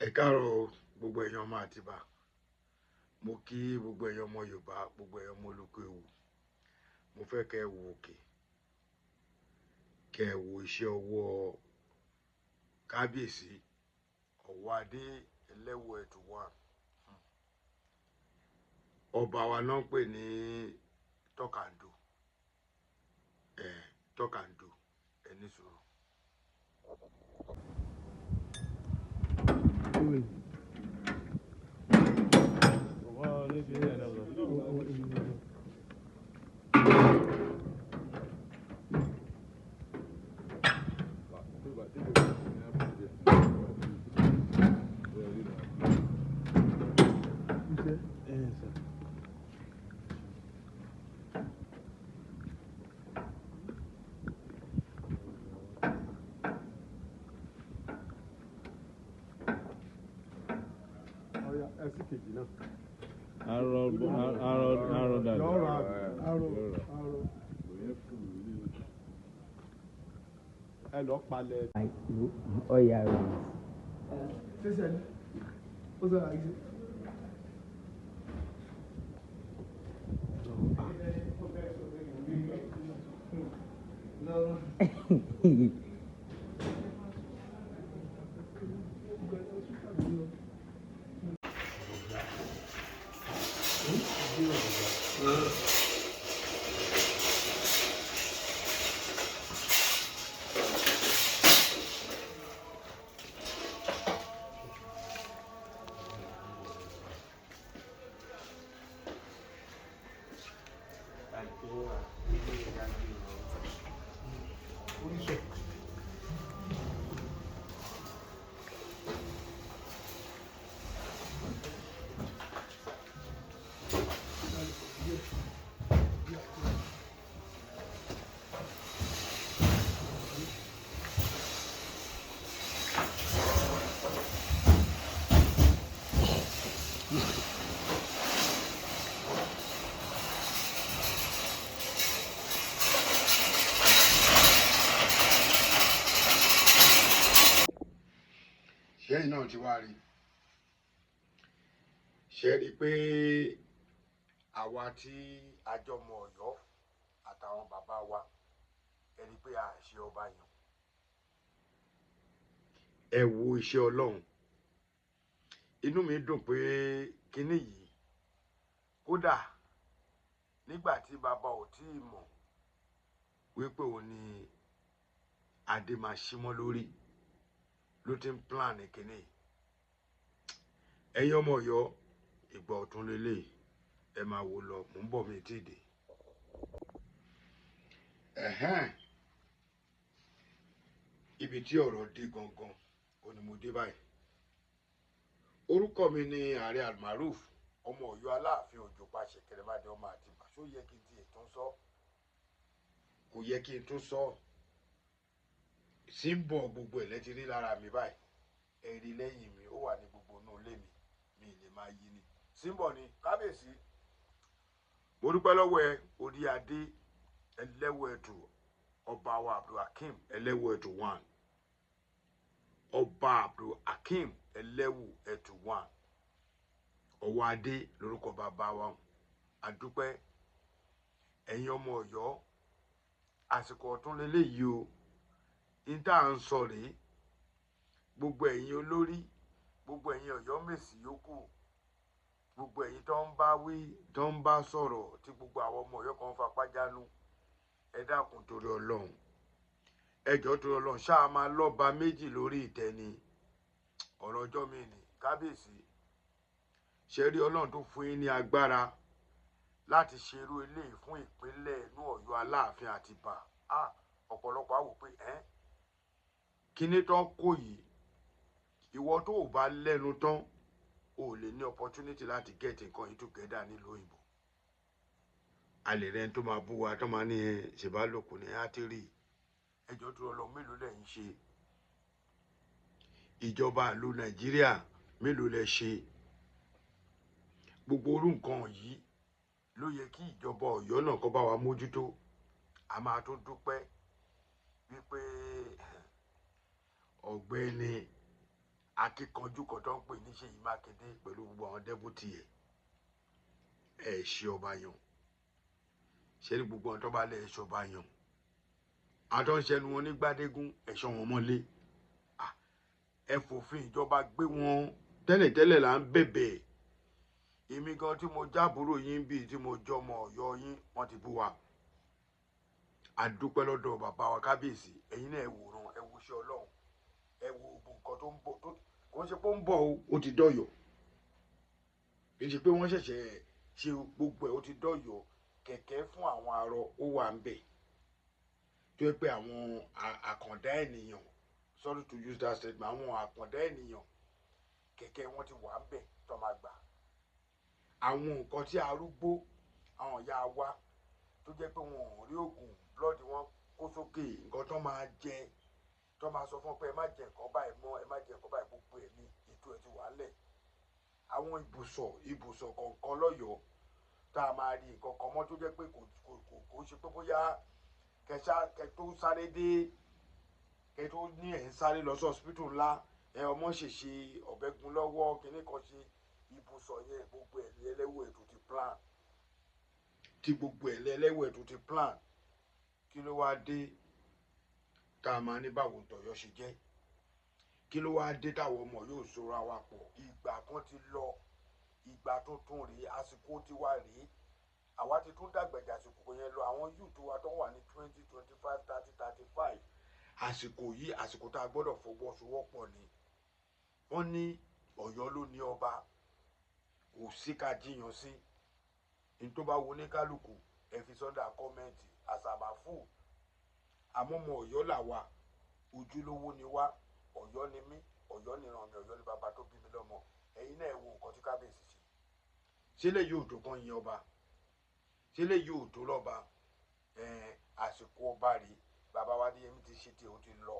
Ẹ káàárọ̀ o, gbogbo ẹ̀yin ọmọ Àtìbà. Mo kí gbogbo ẹ̀yin ọmọ Yorùbá, gbogbo ẹ̀yin ọmọ olóko ewu. Mo fẹ́ kẹ́ ẹ wo òkè, kẹ́ ẹ wo iṣẹ́ ọwọ́ Kábíyèsí Ọ̀wọ́adé Ẹlẹ́wù Ẹ̀tù One. Ọba wa náà ń pè ní Tọ́kàndó. Ẹ̀ Tọ́kàndó, ẹ ní sùúrù. Ẹsì kejì náà. Arọ arọ arọ dàbí. Yọ̀ọ̀rọ̀ arọ arọ. Ẹ lọ palẹ̀. Ọ̀yà rẹ̀. Ṣé ni? Ó sọ àìsí. Ṣẹ́yìn náà ti wá rí, ṣe rí i pé àwa tí a jọ mọ Ọ̀yọ́ àtàwọn bàbá wa, ẹ rí i pé a ṣe ọba yàn. Ẹ wo iṣẹ́ Ọlọ́run. Inú mi dùn pé kinní yìí, kódà nígbà tí bàbá ò tí ì mọ̀ wípé òun ni adé máa ṣímọ́ lórí ló ti ń plan kínní yìí. Ẹ̀yin ọmọ Ọ̀yọ́, ìgbà ọ̀tun lélẹ̀, ẹ máa wò lọ, mò ń bọ̀, mi tí ì dé. Ẹ̀hẹ́n, ibi tí ọ̀rọ̀ dé gangan ò ní mo dé báyìí. Orúkọ mi ni Ààrẹ Almaroof, ọmọ Ọ̀yọ́ Aláàfin Òjó Pàṣẹ Kẹrẹmàdé ọmọ Àtìbà. Ṣó yẹ kí n tiẹ̀ tún sọ? Kò yẹ kí n tún sọ. Símbọ̀ gbogbo ẹ̀ lẹ́ti rí lára mi báyìí. Ẹ̀rí lẹ́yìn mi, ó wà ní gbogbo inú ilé mi, mi lè máa yí ni. Símbọ̀ ni kábíyèsí. Mo dúpẹ́ lọ́wọ́ ẹ, orí adé Ẹlẹ́wù Ẹ̀tù, ọba wa Abdulhakeem Ẹlẹ́wù Ẹ̀tù One. Ọba Abdulhakeem Ẹlẹ́wù Ẹ̀tù One. Ọwọ́ adé lórúkọ bàbá wa. Àdúpẹ́ ẹ̀yin ọmọ Ọ̀yọ́, àsìkò ọ̀tún lélẹ́yìí o. Ní tá à ń sọ rèé, gbogbo ẹ̀yin olórí, gbogbo ẹ̀yin Ọ̀yọ́mèsì yòókù, gbogbo ẹ̀yin tó ń bá wí, tó ń bá sọ̀rọ̀, tí gbogbo àwọn ọmọ Ọ̀yọ́ kan fapá jánu, ẹ dákun torí Ọlọ́run, ẹ jọ̀ọ́ torí Ọlọ́run, ṣáà máa lọ́ba méjì lórí ìtẹ́ ni. Ọ̀rọ̀ ọjọ́ mi ni kábíyèsí. Ṣe rí Ọlọ́run tó fún yín ní agbára láti ṣerú eléyìí fún ìpínlẹ̀ inú Ọ̀yọ́ Aláàfin Àtìbà. Ọ̀pọ̀lọpọ̀ á wò pé ẹ́ kíní tán kò yìí, ìwọ tó o bá lẹ́nu tán, o ò lè ní opportunity láti get nǹkan yìí together nílùú òyìnbó. A lè rẹ́ni tó máa bú wa, tó máa ní ẹ ṣèbálòpọ̀ ní átírì. Ẹjọ́ tó lọ, mélòó lẹ̀ ń ṣe? Ìjọba ìlú Nàìjíríà, mélòó lẹ ṣe? Gbogbo orú nǹkan yìí ló yẹ kí ìjọba Ọ̀yọ́ náà kó bá wa mójútó. A máa tún dúpẹ́ wípé ọ̀gbẹ́ni Akíkanjú kan tó ń pè ní Ṣèyí Mákindé pẹ̀lú gbogbo àwọn deputy ẹ̀, ẹ̀ ṣe ọba yan. Ṣe ní gbogbo àwọn tó bá lẹ̀ ṣe ọba yan, àwọn tó ń ṣẹnu wọn ní Gbádégún, ẹ̀ṣọ́ wọn mọ́lé. Ẹ fòfin ìjọba gbé wọn. Tẹ́lẹ̀tẹ́lẹ̀ là ń bẹ̀bẹ̀. Èmi gan tí mo jábúrò yín bíi tí mo jọmọ Ọ̀yọ́ yín, wọ́n ti bú wa. A dúpẹ́ lọ́dọ̀ bàbá wa kábíyèsí. Ẹ̀yin náà ẹ wòran, ẹ wo iṣẹ́ Ọlọ́run, ẹ wo gbogbo nǹkan tó ń bọ̀, tó kò ń ṣe pé ó ń bọ̀ o, ó ti dọ̀yọ̀. Kì í ṣe pé wọ́n ṣẹ̀ṣẹ̀ ṣe gbogbo ẹ̀, ó ti dọ̀yọ̀. Kẹ̀kẹ́ fún àwọn arọ ó wà ń bẹ̀, tó yẹ pé àwọn àkàndá ènìyàn, sorry to use that statement, àwọn àkàndá ènìyàn, kẹ̀kẹ́ wọn ti wà ń bẹ̀ tó máa gbà. Àwọn nǹkan tí arúgbó, àwọn ìyá wa tó jẹ́ pé wọn ò rí oògùn, blood wọn kó sókè, nǹkan tó máa jẹ, tó máa sọ fún ọ pé ẹ má jẹ nǹkan báyìí mọ́, ẹ má jẹ nǹkan báyìí, gbogbo ẹ̀ ní ètò ẹ̀ ti wà ńlẹ̀. Àwọn ibùsọ̀ kọ̀ọ̀kan lọ́yọ̀ọ́ tá a máa rí nǹkan kan mọ́, tó jẹ́ pé kò ṣe pé bóyá kẹ tó sáré dé, kẹ tó ní ẹ̀ ń sáré lọ sí hospital ńlá, ẹ ọmọ ṣèṣe ọ̀bẹ́gun lọ́wọ́ kinní kan ṣe, ibùsọ̀ yẹn gbogbo ẹ̀ ní ẹlẹ́wọ̀ ètò ti plan, tí gbogbo ẹ̀ lẹ́lẹ́wọ̀ ètò ti plan. Kí ló wáá dé tá a máa ní báwo tọ̀yọ́ ṣe jẹ́? Kí ló wáá dé táwọn ọmọ yóò sora wa pọ̀? Ìgbà kan ti lọ, ìgbà tuntun rèé, àsìkò tiwa rèé. Àwa ti tún dàgbàjà àsìkò yẹn lọ. Àwọn youth wa tó wà ní 20, 25, 30, 35, àsìkò yìí, àsìkò tá a gbọ́dọ̀ fọwọ́sowọ́pọ̀ ni. Wọ́n ní Ọ̀yọ́ ló ní ọba, kò sí ká jiyàn sí. Ní tó bá wo ní kálukú, ẹ fi sọ́dà comment àsàmàfù. Àmọ́ ọmọ Ọ̀yọ́ là wa, ojúlówó ni wá. Ọ̀yọ́ ni mí, Ọ̀yọ́ ni ràn mí, Ọ̀yọ́ ni bàbá tó bí mi lọ́mọ. Ẹ̀yin náà ẹ wo nǹkan tí kábíyèsí ṣe. Ṣé lè yóò tó kán yin ọba? Ṣé lè yóò tó lọ́ba? Àsìkò ọba rèé. Bàbá wa Adéyẹmí ti ṣe tiẹ̀, ó ti lọ.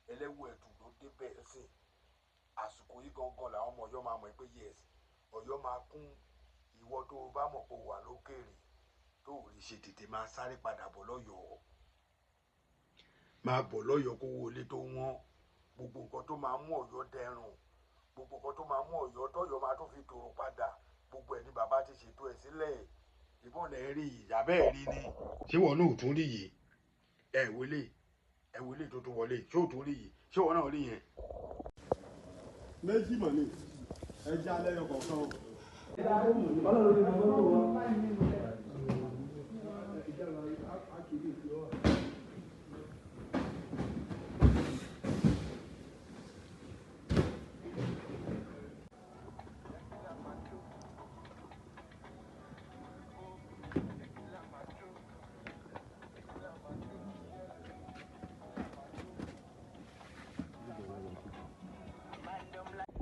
Ẹlẹ́wù ẹ̀tù ló débẹ̀ sí. Àsìkò yìí gangan làwọn ọmọ Ọ̀yọ́ máa mọ̀ pé yes, Ọ̀yọ́ máa kún. Ìwọ tó o bá mọ̀ pé o wà lókèrè tó o rí ṣe, tètè máa sáré padà bọ̀ lọ́yọ̀ọ́, máa bọ̀ lọ́yọ̀ọ́, kó wo ilé tó wọ́n. Gbogbo nǹkan tó máa mú Ọ̀yọ́ dẹrùn, gbogbo nǹkan tó máa mú Ọ̀yọ́ tọ́yọ́ máa tó fi tòrò padà, gbogbo ẹ̀ ní bàbá ti ṣètò ẹ̀ sílẹ̀. Ìbọn lẹ̀ rí ìyá bẹ́ẹ̀ rí ni. Ṣé wọn náà ò tún rí yìí? Ẹ wọlé, ẹ wọlé tó tún wọlé. Ṣé ò tún rí yìí? Ṣé wọn náà rí yẹn? Méjì mọ̀ ní ẹja lẹ́yọ kọ̀ọ̀kan o. Ọlọ́run ní bàbá tó wá.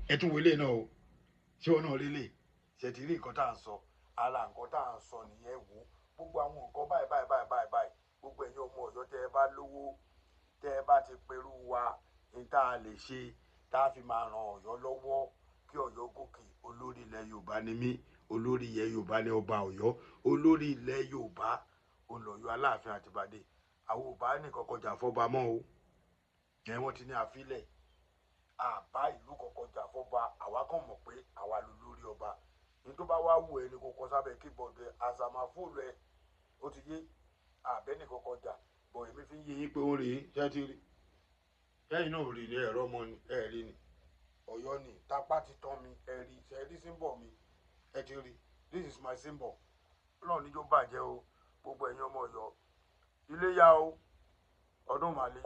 Ẹ tún wọlé náà o. Ṣé wọn náà rí lè ṣe ti rí nǹkan tá à ń sọ? Ara nǹkan tá à ń sọ nìyẹn. Wò ó, gbogbo àwọn nǹkan báyìí báyìí báyìí báyìí báyìí, gbogbo ẹ̀yin ọmọ Ọ̀yọ́ tẹ́ ẹ bá lówó, tẹ́ ẹ bá ti perú wa ní tá a lè ṣe tá a fi máa ran Ọ̀yọ́ lọ́wọ́ kí Ọ̀yọ́ gòkè. Olórí ilẹ̀ Yorùbá ni mí, olórí ilẹ̀ Yorùbá ni ọba Ọ̀yọ́, olórí ilẹ̀ Yorùbá olọ̀yọ́ Aláàfin Àtìbàdè. Àwọn ò bá nìkan kọjá fọba mọ́ o. Ẹ wọ́n ti ní àfilẹ̀ àbá ìlú kọ̀ọ̀kan jà fọba. Àwa kàn mọ̀ pé àwa ló lórí ọba ní. Tó bá wá wù ẹ́ ní kò kọ sábẹ́ keyboard ẹ, àsàmàfóòlù ẹ, ó ti yé àbẹ́ nìkan kọjá bọ̀. Èmi fi ń yé yín pé ó rèé. Ṣé ti rí? Lẹ́yìn náà rí ní ẹ̀rọ ọmọ ni ẹ rí ni Ọ̀yọ́ ni tápá ti tán mi. Ẹ rí, ṣe rí symbol mi? Ẹ ti rí, this is my symbol. Ọlọ́run níjó bàjẹ́ o. Gbogbo ẹ̀yin ọmọ Ọ̀yọ́, ilé yá o, ọdún màlẹ́.